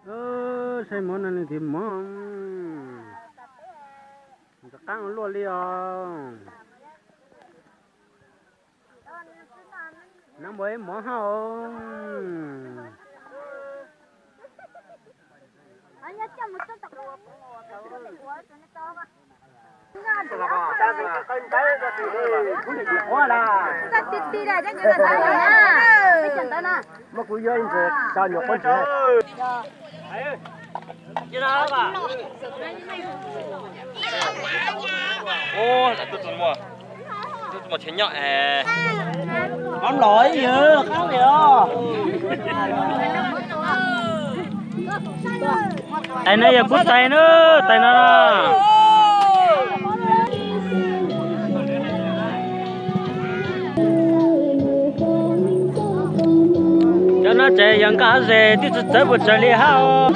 Saib mov no nws tiv mov, ntxim qab luaj li os. Nab npua ib mov hauj. Muab kuv yuav ib ntsis tau nyuam qhuav ntsis. Qab los ib yam qab li os. Tais no yog kuv tais na, tais no. Cov no ces yog nkaj hauv zes twb txawv txawv puas tsaws li hab os.